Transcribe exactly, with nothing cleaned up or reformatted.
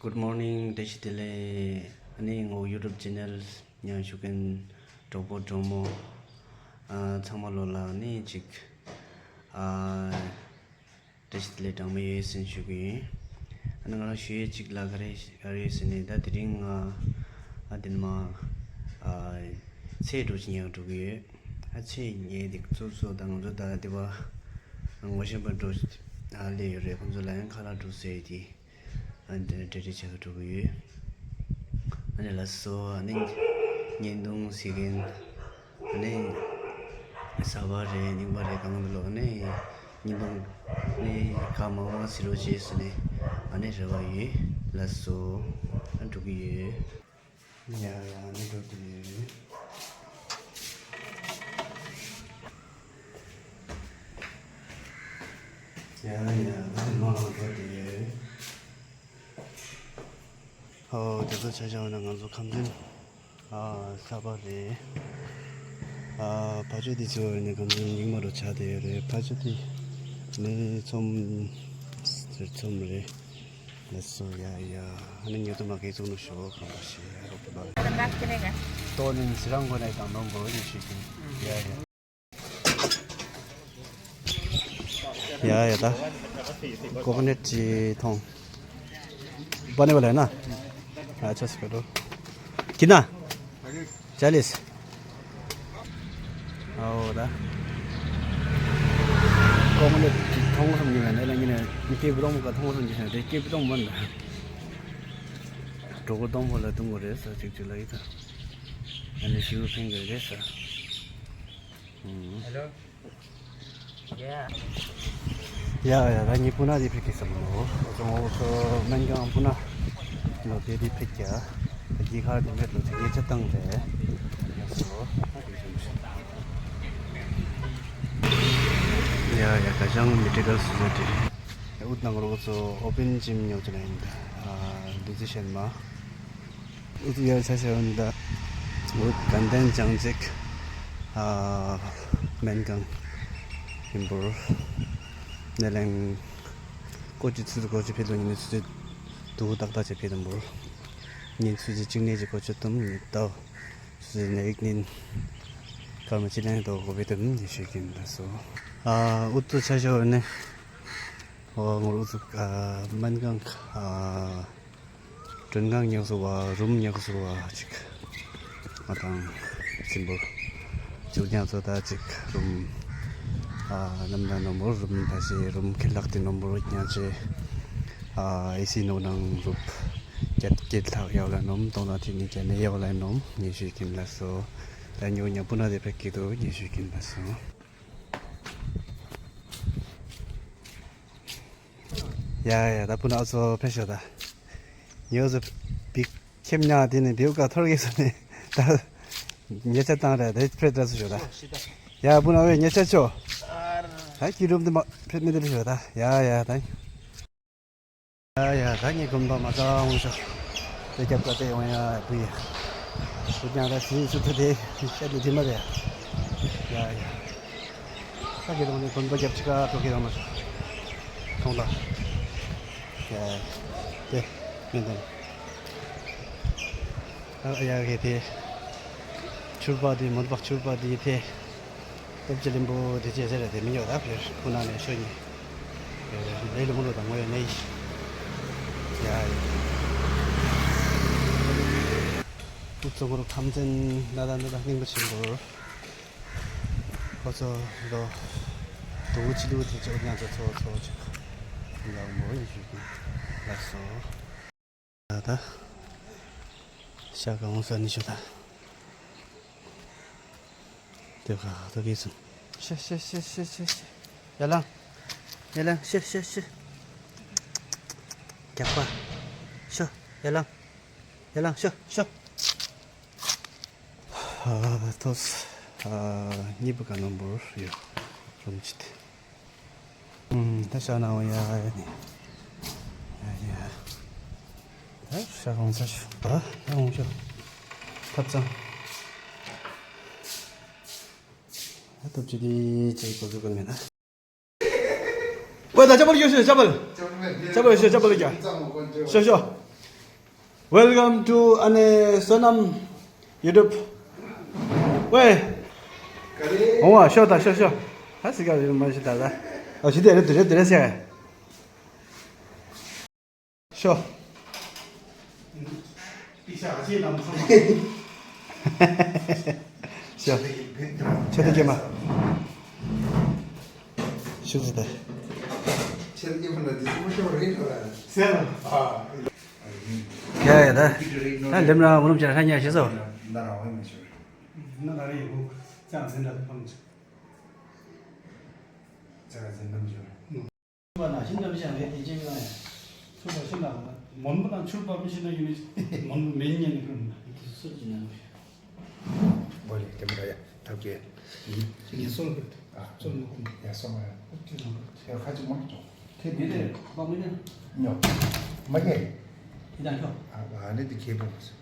Good morning, བཀྲ་ཤིས་བདེ་ལེགས། ཨ་ནི་ངའི་YouTube channel ཉན་ཞུ་མཁན་གྲོགས་པོ་གྲོགས་མོ་ཨ་ཚང་མ་ལོ་ལ་ཨ་ནི་ཅིག་ཨ་བཀྲ་ཤིས་བདེ་ལེགས་གྲངས་མེད་ཡོད་ཟེར་ཞུ་གི་ཡིན། ཨ་ནི་ང་རང་ཞུ་ཡས་ཅིག་ལ་ག་རེ་ཨ་རེད་ཟེར་ནས། ད་དེ་རིང་ང་ཨ་དེ་ནས་མ་ཨ་ཚལ་འགྲོ་ཅིག་ཉལ་འགྲོ་གི་ཡོད། ཨ་ཚལ་ཉལ་དེ་གཙོ་བོ་ད་ང་ཚོ་ད་དེ་བ་ངོ་ཤེས་པ་འགྲོ་ཨ་སླེབས་ཡོད་རེད། ཁོང་ཚོ་ལ་ཡང་ཁ་ལག་འགྲོ་ཟེར་དེ། ཨ་འདི་འདྲ་འདྲ་བྱེད་ཀྱི་འགྲོ་གི་ཡོད། ཨ་ནི་ལགས་སོ། ཨ་ནི་བརྙན་ཐུང་གཟིགས་མཁན་ཨ་ནི་གསར་པ་རེད། རྙིང་པ་རེད། གང་འདུག་ལོ། ཨ་ནི་བརྙན་ཐུང་ཨ་ནི་གང་མང་མང་གཟིགས་རོགས་བྱེད་ཟེར་ནས་ཨ་ནི་རེ་བ་ཡོད། ལགས་སོ། ཨ་འགྲོ་གི་ཡོད། ཡ་ཡ། ཨ་ནི་འགྲོ་གི་ཡོད། ཡ་ཡ། ཨ་ནི་མ་ལ་འགྲོ་གི་ཡོད། ཨོ། དེ་ཚོ་ཆ་བཞག་ན་ང་ཚོ་ཁམས་ཚན་ཨ་གསར་པ་རེད། ཨ་ཕ་ཆོས་དེ་ཚོ་ནི་ཁམས་ཚན་རྙིང་མ་རུ་ཆགས་བསྡད་ཡོད་རེད། ཕ་ཆོས་དེ་ནི་ཚོམ་ཚེར་ཚོམ་རེད། ལགས་སོ། ཡ་ཡ། ཨ་ནི་ཉོ་དུ་མ་གི་བཙུགས་ནུ་ཤོག་གམ་པ་ཤི་ཡ་རོགས་པ་ལ། ཏོ་ནི་སི་རང་གོ་ནས་དང་ནོམ་བོ་ཡི་ཤི་ཀིན། ཡ་ཡ། ཡ་ཡ། ད་ཀོ་ཀོ་ནཊ་ཅི་ཐོང་པ་ནེ་བ་ལ་ན། ཨ་ཆ་སི་ཀ་རོ། ཀི་ན། ཅ་ལིས། ཨའོ་ད། ཀོ་ཀོ་ནཊ་ཅི་ཐོང་སམ་ཉི་མ་ནེ་ལ་ཉི་ནེ་ཀེ་བུ་ཏོང་ག་ཐོང་སམ་ཉི་ཤ་དེ་ཀེ་བུ་ཏོང་མན་ད། གྲོགས་པོ་ཏོང་ཕོ་ལ་ཏུང་གོ་རེ་ས་ཅིག་ཅིག་ལ་ཡི་ད། ཨ་ནི་ཤི་བོ་ཕིང་གི་རེ་ས། ཨུམ། ཧེ་ལོ། ཡ་ཡ། ད་ངས་སྤུ་ན་དེ་ཕེབས་ཀྱི་བསམ་མོ། ཨོ་ཚོ་ངོ་ཚོ་སྨན་ཁང་སྤུ་ན་ལོ་དེ་དེ་ཕེབས་ཀྱ། ད་དཀྱིལ་ཁར་དེ་འདྲ་ལོ་དེ་ཉེ་ཆ་བཏང་རེད། ཡ་སོ། ཡ་ཡ། ག་ཞང་མེ་ཌི་ཀལ་སོ་སའི་ཊི། ཡ་འུ་ནང་རོགས་ཚོ་ཨོ་པན་ཇིམ་ཉོ་ཅི་ན་ཡིན་ད། ལུ་ཙི་ཤན་མ། ཨུ་ཚུགས་ཡར་ཆ་ཤར་འོན་ད། འུ་དགའ་ལྡན་ལྗང་ཅིག་ཨ་སྨན་ཁང་ཡིན་པོར། ནེ་ལེང་ཀོ་ཅི་ཚུ་ཀོ་ཅི་ཕེ་ལོ་ཉི་མ་ཚུ་ཚུ་དུ་ཏག་ཏག་ཅེ་ཕེ་དམ་པོར། ཉིན་ཚུ་ཚུ་གཅིག་ནེ་ཅི་ཀོ་ཅི་ཏུམ་ཉི་ཏོ། ཚུ་ཚུ་ནེ་ཡིག་ནིན་ཀར་མ་ཅི་ལེང་ཏོ་ཀོ་ཕེ་ཏུམ་ཉི་ཤུ་ཀིན་ད་སོ། ཨ་ཨུ་ཚུགས་ཆ་ཤོར་ནེ། ཨོ་ངོ་རུ་ཚུགས་ཨ་སྨན་ཁང་ཨ། མགྲོན་ཁང་ཉག་བཟོ་བ། རུམ་ཉག་བཟོ་བ་ཅིག་ང་དང་སིམ་པོལ་ཅིག་ཉག་བཟོ་ད་ཅིག་རུམ་ཨ་ནམ་ད་ནོམ་བོ་རུམ་ད་ཞེ་རུམ་ཁེ་ལག་དེ་ནོམ་བོ་ཉག་ཅེ་ཨ་ཨེ་སི་ནོ་ནང་རུབ་ཀྱད་ཀྱད་ལྷག་ཡག་ལ་ནོམ་དོང་ན་དེ་ནི་ཀྱད་ནི་ཡག་ལ་ནོམ་ཉེ་ཞུ་ཀིན་ལ་སོ། ད་ཉོ་ཉག་པུ་ན་དེ་ཕེབས་ཀྱི་དོ་ཉེ་ཞུ་ཀིན་ལ་སོ། ཡ་ཡ། ད་སྤུ་ན་ཚོ་ཕེབས་ཤོག་ད། ཉོ་ཚོ་བིག་ཁེམ་ཉ་དེ་ནས་བེའུ་ཀ་ཐོར་གི་སོ་ནས་ད་ཉེ་ཆ་བཏང་རེད་དེ་ཕེབས་ད་ཚོ་ཤོག་ད། ཡ་སྤུ་ན་བས་ཉེ་ཆ་ཆོ། ད་ཀི་རུམ་དེ་མ་ཕེབས་མི་དེ་ཕེབས་ཤོག་ད། ཡ་ཡ་ད། ཡ་ཡ། ད་ངས་དགོན་པ་མ་ཚང་ཤོག་དེ་རྒྱབ་ཀ་དེ་ཡོང་ཡ་བུ་ཡ། བུ་ཀྱང་ད་སྲིད་སུ་དེ་དེ་བཤད་དེ་དེ་མ་རེད། ཡ་ཡ། ད་གི་རོང་ནས་དགོན་པ་རྒྱབ་ཅིག་ག་འགྲོ་གི་རང་མ་ཤོག་ཐོང་ད། ཡ་ཡ། དེ་མིན་དང་། ཨ་ཡ་གི་དེ་ཕྱུར་པ་དེ་མོན་པག་ཕྱུར་པ་དེ་དེ། སྟོབས་ཆེ་ལིམ་པོ་དེ་ཅེ་ཟེར་ར་དེ་མི་ཡོད་ད་ཕེར་ཁོ་ན་ནས་ཤོ་ཉི། ལེ་ལོ་མོ་ལོ་དང་ངོ་ཡོད་ནས་ཡ། ཏུ་ཙོ་ཁོ་རོ་ཁམ་ཚན་ན་ད་ན་ད་སྙིང་པོ་ཆེན་པོ། ཁོ་ཚོ་ལོ་དུ་ཅི་ལུ་དེ་ཅོ་ཉང་ཚོ་ཚོ་ཚོ་ཅིག་ལ་མོ་ཡི་ཞུ་གི་ལ་སོ། ད་ད་ཤ་གང་ས་ནི་ཤོ་ད། དེ་ག་ད་གི་སོང་། ཤ་ཤ་ཤ་ཤ་ཤ་ཤ། ཡ་ལང་། ཡ་ལང་ཤ་ཤ་ཤ། རྒྱག་པ། ཤོ། ཡ་ལང་། ཡ་ལང་ཤོ་ཤོ། ཨ་ཐོས། ཨ་གཉིས་པ་ག་ནམ་བོར་ཡོད་རུམ་ཅིག་དེ། ཨུམ། ད་ཤ་ན་འོ་ཡ་ཡ་ནི། ཡ་ཡ། ད་ཤ་རོང་ཚ་ཤོ། ད་ད་འོང་ཤོ། ཐབ་ཚང་། ད་ཐབ་ཅི་དེ་ཅི་གོ་ཟུག་ག་མེད་ན། ཝེ་ད་ཅ་པལ་ཡོད་ཤོ་ཅ་པལ། ཅ་པལ་ཡོད་ཤོ་ཅ་པལ་ཀྱ། ཤོ་ཤོ། Welcome to ཨ་ནེ་བསོད་ནམས་YouTube. ཝེ། ཨོ་ཤོ་ད་ཤོ་ཤོ། ཧ་སི་ཀ་ཡོད་མ་ཤི་ད་ད། ཨ་ཞི་དེ་རེད་དེ་རེད་དེ་རེད་ཤ། ཤོ། ཤོ། ཆེ་དེ་ཀྱེ་མ། ཤུགས་ཟེར་ད། ཆེ་དེ་ཀྱེ་མ་ན་དེ་སུ་མ་ཤོ་རེད་ད། ཟེར་ཨ། ཁྱེད་ཡ་ད། ད་འདེམས་ར་འུ་རུམ་ཅན་ཧྲ་ཉ་ཤེས་སོ། ན་ར་བ་མི་ཆོ། ན་ར་ཡི་གུ་ཙང་ཟིན་ད་ཕམ་ཆ། ཙང་ཟིན་ད་མི་ཆོ། པ་ན་ཤིན་ཏུ་མི་ཤ་རེད་དེ་ཅན་ཡང་ཡ། ཚུར་པ་ཤིན་ཏུ་མ། མོན་པ་དང་ཆུར་པ་མི་ཤིན་ཏུ་ཡུན་ནི་མོན་པ་མེ་ཉན་ནི་ཀུན། དེ་ཚོ་ཅི་ན་མི་ཤ། འོ་ལེ་དེ་མི་ར་ཡ་ཐབས་ཀྱི། ཡིན་སོང་གི། ཨ་སོང་མ་ཀུན། ཡ་སོང་མ་ཡ། ཁྱེད་ཚོ་ཡ་ཁ་ཅིག་མ་ཀྱོ། ཁྱེད་མི་དེ་པ་མི་ཉན། ཉོ། མ་ཉན། དེ་དང་ཁྱོ། ཨ་ནི་དེ་ཁྱེད་པོ་མ་སོང་།